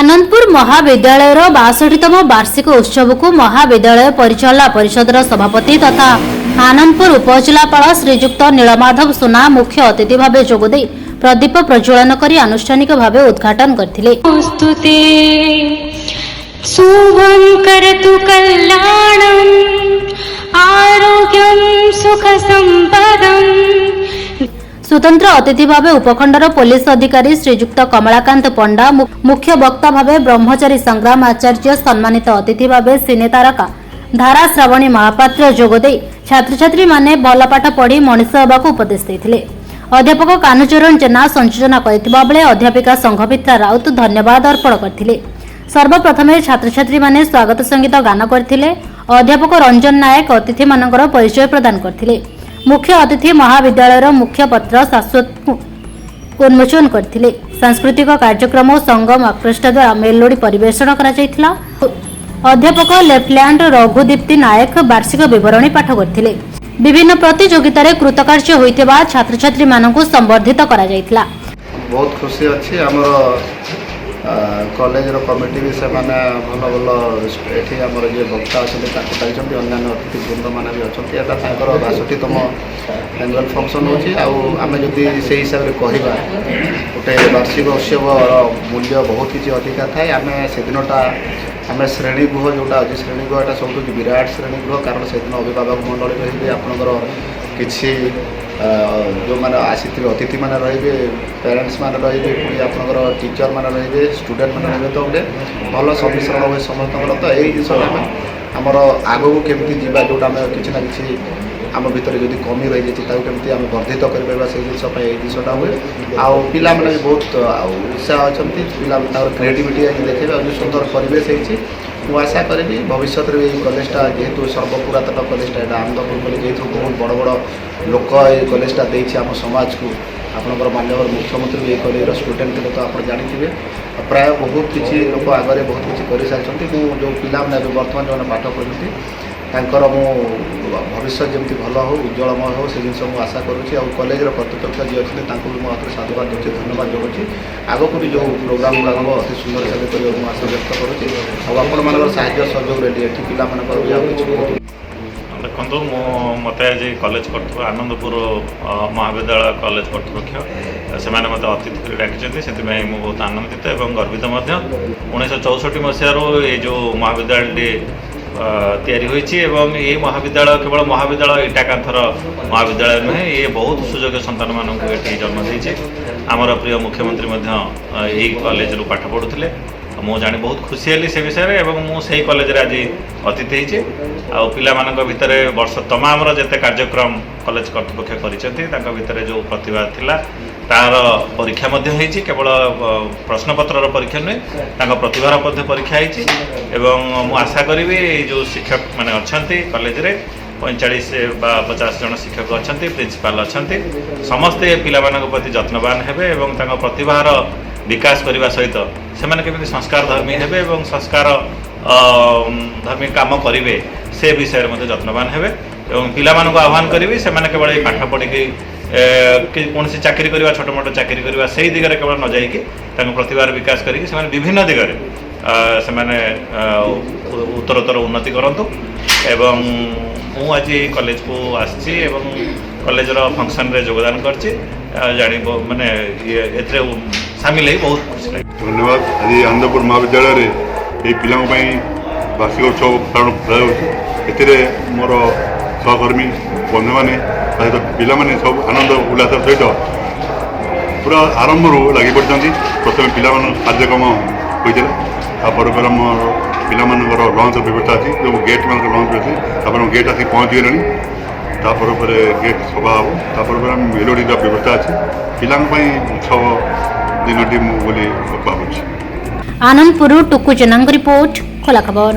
ଆନନ୍ଦପୁର ମହାବିଦ୍ୟାଳୟର 62ତମ ବାର୍ଷିକ ଉତ୍ସବକୁ ମହାବିଦ୍ୟାଳୟ ପରିଚାଳନା ପରିଷଦର ସଭାପତି ତଥା ଆନନ୍ଦପୁର ଉପଜିଲ୍ଲାପାଳ ଶ୍ରୀଯୁକ୍ତ ନୀଳମାଧବ ସୁନା ମୁଖ୍ୟ ଅତିଥି ଭାବେ ଯୋଗଦେଇ ପ୍ରଦୀପ ପ୍ରଜ୍ୱଳନ କରି ଆନୁଷ୍ଠାନିକ ଭାବେ ଉଦ୍ଘାଟନ କରିଥିଲେ। नमोऽस्तु, शुभं करतु कल्याणम्, आरोग्यं सुखसम्पदम्। ସ୍ୱତନ୍ତ୍ର ଅତିଥି ଭାବେ ଉପଖଣ୍ଡର ପୋଲିସ ଅଧିକାରୀ ଶ୍ରୀଯୁକ୍ତ କମଳାକାନ୍ତ ପଣ୍ଡା, ମୁଖ୍ୟ ବକ୍ତା ଭାବେ ବ୍ରହ୍ମଚାରୀ ସଂଗ୍ରାମ ଆଚାର୍ଯ୍ୟ, ସମ୍ମାନିତ ଅତିଥି ଭାବେ ସିନେ ତାରକା ଧାରା ଶ୍ରାବଣୀ ମହାପାତ୍ର ଯୋଗଦେଇ ଛାତ୍ରଛାତ୍ରୀମାନେ ଭଲ ପାଠ ପଢ଼ି ମଣିଷ ହେବାକୁ ଉପଦେଶ ଦେଇଥିଲେ। ଅଧ୍ୟାପକ କାହ୍ନୁଚରଣ ଜେନା ସଂଯୋଜନା କରିଥିବା ବେଳେ ଅଧ୍ୟାପିକା ସଂଘମିତ୍ରା ରାଉତ ଧନ୍ୟବାଦ ଅର୍ପଣ କରିଥିଲେ। ସର୍ବପ୍ରଥମେ ଛାତ୍ରଛାତ୍ରୀମାନେ ସ୍ୱାଗତ ସଙ୍ଗୀତ ଗାନ କରିଥିଲେ। ଅଧ୍ୟାପକ ରଞ୍ଜନ ନାୟକ ଅତିଥିମାନଙ୍କର ପରିଚୟ ପ୍ରଦାନ କରିଥିଲେ। ମୁଖ୍ୟ ଅତିଥି ମହାବିଦ୍ୟାଳୟର ମୁଖ୍ୟ ପତ୍ର ଶାଶ୍ୱତକୁ ଉନ୍ମୋଚନ କରିଥିଲେ। ସାଂସ୍କୃତିକ କାର୍ଯ୍ୟକ୍ରମ ଓ ସଙ୍ଗମ ଅର୍କେଷ୍ଟ୍ରା ଦ୍ୱାରା ମେଲୋଡି ପରିବେଷଣ କରାଯାଇଥିଲା। ଅଧ୍ୟାପକ ଲେଫ୍ଟନାଣ୍ଟ ରଘୁଦୀପ୍ତି ନାୟକ ବାର୍ଷିକ ବିବରଣୀ ପାଠ କରିଥିଲେ। ବିଭିନ୍ନ ପ୍ରତିଯୋଗିତାରେ କୃତକାର୍ଯ୍ୟ ହୋଇଥିବା ଛାତ୍ରଛାତ୍ରୀମାନଙ୍କୁ ସମ୍ବର୍ଦ୍ଧିତ କରାଯାଇଥିଲା। ବହୁତ ଖୁସି ଅଛି। ଆମର କଲେଜର କମିଟି ବି ସେମାନେ ଭଲ ଭଲ ଏଠି ଆମର ଯିଏ ବକ୍ତା ଅଛନ୍ତି, ତାଙ୍କୁ ଡାକିଛନ୍ତି। ଅନ୍ୟାନ୍ୟ ଅତିଥି ବୃନ୍ଦମାନେ ବି ଅଛନ୍ତି। ଏଇଟା ତାଙ୍କର 62ତମ ଆନୁଆଲ୍ ଫଙ୍କସନ୍ ହେଉଛି। ଆଉ ଆମେ ଯଦି ସେଇ ହିସାବରେ କହିବା, ଗୋଟେ ବାର୍ଷିକ ଉତ୍ସବର ମୂଲ୍ୟ ବହୁତ କିଛି ଅଧିକା ଥାଏ। ଆମେ ସେଦିନଟା ଆମେ ଶ୍ରେଣୀଗୃହ ଯେଉଁଟା ଅଛି, ଶ୍ରେଣୀଗୃହଟା ସବୁଠୁ ବିରାଟ ଶ୍ରେଣୀଗୃହ। କାରଣ ସେଦିନ ଅଭିଭାବକ ମଣ୍ଡଳୀ ରହିବେ, ଆପଣଙ୍କର କିଛି ଯେଉଁମାନେ ଆସିଥିବେ ଅତିଥିମାନେ ରହିବେ, ପ୍ୟାରେଣ୍ଟସ୍ ମାନେ ରହିବେ, ପୁଣି ଆପଣଙ୍କର ଟିଚର୍ ମାନେ ରହିବେ, ଷ୍ଟୁଡେଣ୍ଟ ମାନେ ରହିବେ। ତ ଗୋଟେ ଭଲ ସମ୍ମିଶ୍ରଣ ହୁଏ ସମସ୍ତଙ୍କର। ତ ଏଇ ଜିନିଷଟା ଆମେ ଆମର ଆଗକୁ କେମିତି ଯିବା, ଯେଉଁଟା ଆମେ କିଛି ନା କିଛି ଆମ ଭିତରେ ଯଦି କମି ରହିଯାଇଛି, ତାକୁ କେମିତି ଆମେ ବର୍ଦ୍ଧିତ କରିପାରିବା, ସେଇ ଜିନିଷ ପାଇଁ ଏଇ ଜିନିଷଟା ହୁଏ। ଆଉ ପିଲାମାନେ ବି ବହୁତ ଆଉ ଉତ୍ସାହ ଅଛନ୍ତି। ପିଲାମାନେ ତାଙ୍କର କ୍ରିଏଟିଭିଟି ଆଜି ଦେଖେଇବେ। ଆଉ ଯେଉଁ ସୁନ୍ଦର ପରିବେଶ ହେଇଛି, ମୁଁ ଆଶା କରିବି ଭବିଷ୍ୟତରେ ବି ଏଇ କଲେଜଟା, ଯେହେତୁ ସର୍ବପୁରାତନ କଲେଜଟା ଏଇଟା ଆନନ୍ଦପୁର କଲେଜ, ଯେହେତୁ ବହୁତ ବଡ଼ ବଡ଼ ଲୋକ ଏଇ କଲେଜଟା ଦେଇଛି ଆମ ସମାଜକୁ। ଆପଣଙ୍କର ମାନ୍ୟବର ମୁଖ୍ୟମନ୍ତ୍ରୀ ବି ଏଇ କଲେଜର ଷ୍ଟୁଡେଣ୍ଟ ଥିଲେ, ତ ଆପଣ ଜାଣିଥିବେ। ଆଉ ପ୍ରାୟ ବହୁତ କିଛି ଲୋକ ଆଗରେ ବହୁତ କିଛି କରିସାରିଛନ୍ତି। ମୁଁ ଯେଉଁ ପିଲାମାନେ ଏବେ ବର୍ତ୍ତମାନ ଯେଉଁମାନେ ପାଠ ପଢ଼ୁଛନ୍ତି, ତାଙ୍କର ମୁଁ ଭବିଷ୍ୟତ ଯେମିତି ଭଲ ହେଉ, ଉଜ୍ଜଳମୟ ହେଉ, ସେ ଜିନିଷ ମୁଁ ଆଶା କରୁଛି। ଆଉ କଲେଜର କର୍ତ୍ତୃପକ୍ଷ ଯିଏ ଅଛନ୍ତି, ତାଙ୍କୁ ବି ମୁଁ ଆଉଥରେ ସାଧୁବାଦ ଦେଉଛି, ଧନ୍ୟବାଦ ଜଣାଉଛି। ଆଗକୁ ବି ଯେଉଁ ପ୍ରୋଗ୍ରାମ୍ ଗୁଡ଼ାକ ହେବ, ଅତି ସୁନ୍ଦର ହିସାବରେ କରିବାକୁ ମୁଁ ଆଶା ବ୍ୟକ୍ତ କରୁଛି। ଆଉ ଆପଣମାନଙ୍କର ସାହାଯ୍ୟ ସହଯୋଗରେ ଏଠି ପିଲାମାନଙ୍କର ବି ଆଉ କିଛି ବହୁତ ଦେଖନ୍ତୁ, ମୋତେ ଆଜି କଲେଜ କର୍ତ୍ତୃପକ୍ଷ, ଆନନ୍ଦପୁର ମହାବିଦ୍ୟାଳୟ କଲେଜ କର୍ତ୍ତୃପକ୍ଷ, ସେମାନେ ମୋତେ ଅତିଥି କରି ଡାକିଛନ୍ତି। ସେଥିପାଇଁ ମୁଁ ବହୁତ ଆନନ୍ଦିତ ଏବଂ ଗର୍ବିତ ମଧ୍ୟ। 1964 ମସିହାରୁ ଏଇ ଯେଉଁ ମହାବିଦ୍ୟାଳୟଟି ତିଆରି ହୋଇଛି ଏବଂ ଏଇ ମହାବିଦ୍ୟାଳୟ କେବଳ ମହାବିଦ୍ୟାଳୟ, ଇଟା କାନ୍ଥର ମହାବିଦ୍ୟାଳୟ ନୁହେଁ, ଇଏ ବହୁତ ସୁଯୋଗ୍ୟ ସନ୍ତାନମାନଙ୍କୁ ଏଠି ଜନ୍ମ ଦେଇଛି। ଆମର ପ୍ରିୟ ମୁଖ୍ୟମନ୍ତ୍ରୀ ମଧ୍ୟ ଏଇ କଲେଜରୁ ପାଠ ପଢ଼ୁଥିଲେ। ମୁଁ ଜାଣି ବହୁତ ଖୁସି ହେଲି ସେ ବିଷୟରେ ଏବଂ ମୁଁ ସେଇ କଲେଜରେ ଆଜି ଅତିଥି ହେଇଛି। ଆଉ ପିଲାମାନଙ୍କ ଭିତରେ ବର୍ଷ ତମାମର ଯେତେ କାର୍ଯ୍ୟକ୍ରମ କଲେଜ କର୍ତ୍ତୃପକ୍ଷ କରିଛନ୍ତି, ତାଙ୍କ ଭିତରେ ଯେଉଁ ପ୍ରତିଭା ଥିଲା, ତାର ପରୀକ୍ଷା ମଧ୍ୟ ହେଇଛି। କେବଳ ପ୍ରଶ୍ନପତ୍ରର ପରୀକ୍ଷା ନୁହେଁ, ତାଙ୍କ ପ୍ରତିଭାର ମଧ୍ୟ ପରୀକ୍ଷା ହେଇଛି। ଏବଂ ମୁଁ ଆଶା କରିବି ଏଇ ଯେଉଁ ଶିକ୍ଷକ ମାନେ ଅଛନ୍ତି କଲେଜରେ, 45 ବା 50 ଜଣ ଶିକ୍ଷକ ଅଛନ୍ତି, ପ୍ରିନ୍ସିପାଲ ଅଛନ୍ତି, ସମସ୍ତେ ପିଲାମାନଙ୍କ ପ୍ରତି ଯତ୍ନବାନ ହେବେ ଏବଂ ତାଙ୍କ ପ୍ରତିଭାର ବିକାଶ କରିବା ସହିତ ସେମାନେ କେମିତି ସଂସ୍କାର ଧର୍ମୀ ହେବେ ଏବଂ ସଂସ୍କାର ଧର୍ମୀ କାମ କରିବେ, ସେ ବିଷୟରେ ମଧ୍ୟ ଯତ୍ନବାନ ହେବେ। ଏବଂ ପିଲାମାନଙ୍କୁ ଆହ୍ୱାନ କରିବି, ସେମାନେ କେବଳ ଏଇ ପାଠ ପଢ଼ିକି କି କୌଣସି ଚାକିରି କରିବା, ଛୋଟ ମୋଟ ଚାକିରି କରିବା, ସେଇ ଦିଗରେ କେବଳ ନ ଯାଇକି ତାଙ୍କ ପ୍ରତିଭାର ବିକାଶ କରିକି ସେମାନେ ବିଭିନ୍ନ ଦିଗରେ ସେମାନେ ଉତ୍ତରୋତ୍ତର ଉନ୍ନତି କରନ୍ତୁ। ଏବଂ ମୁଁ ଆଜି ଏଇ କଲେଜକୁ ଆସିଛି ଏବଂ କଲେଜର ଫଙ୍କସନରେ ଯୋଗଦାନ କରିଛି। ଜାଣିବ ମାନେ ଇଏ ଏଥିରେ ସାମିଲ ହେଇ ବହୁତ ଖୁସି ଲାଗେ। ଧନ୍ୟବାଦ। ଆଜି ଆନନ୍ଦପୁର ମହାବିଦ୍ୟାଳୟରେ ଏହି ପିଲାଙ୍କ ପାଇଁ ବାର୍ଷିକ ଉତ୍ସବ ପାଳନ କରାଯାଉଛି। ଏଥିରେ ମୋର ସହକର୍ମୀ ବନ୍ଧୁମାନେ, ତା ସହିତ ପିଲାମାନେ ସବୁ ଆନନ୍ଦ ଉଲ୍ଲାସର ସହିତ ପୁରା ଆରମ୍ଭରୁ ଲାଗି ପଡ଼ିଛନ୍ତି। ପ୍ରଥମେ ପିଲାମାନଙ୍କ କାର୍ଯ୍ୟକ୍ରମ ହୋଇଥିଲା। ତାପରେ ପରେ ଆମର ପିଲାମାନଙ୍କର ଲଞ୍ଚର ବ୍ୟବସ୍ଥା ଅଛି, ଯେଉଁ ଗେଷ୍ଟମାନଙ୍କର ଲଞ୍ଚ ଅଛି। ତାପରେ ଗେଷ୍ଟ ଆସିକି ପହଞ୍ଚିଗଲେଣି। ତାପରେ ପରେ ଗେଷ୍ଟ ସଭା ହେବ। ତାପରେ ପରେ ଆମେ ମେଲୋଡ଼ିର ବ୍ୟବସ୍ଥା ଅଛି। ପିଲାଙ୍କ ପାଇଁ ଉତ୍ସବ ଦିନଟି ମୁଁ ବୋଲି ଭାବୁଛି। ଆନନ୍ଦପୁରରୁ ଟୁକୁ ଜେନାଙ୍କ ରିପୋର୍ଟ, ଖୋଲା ଖବର।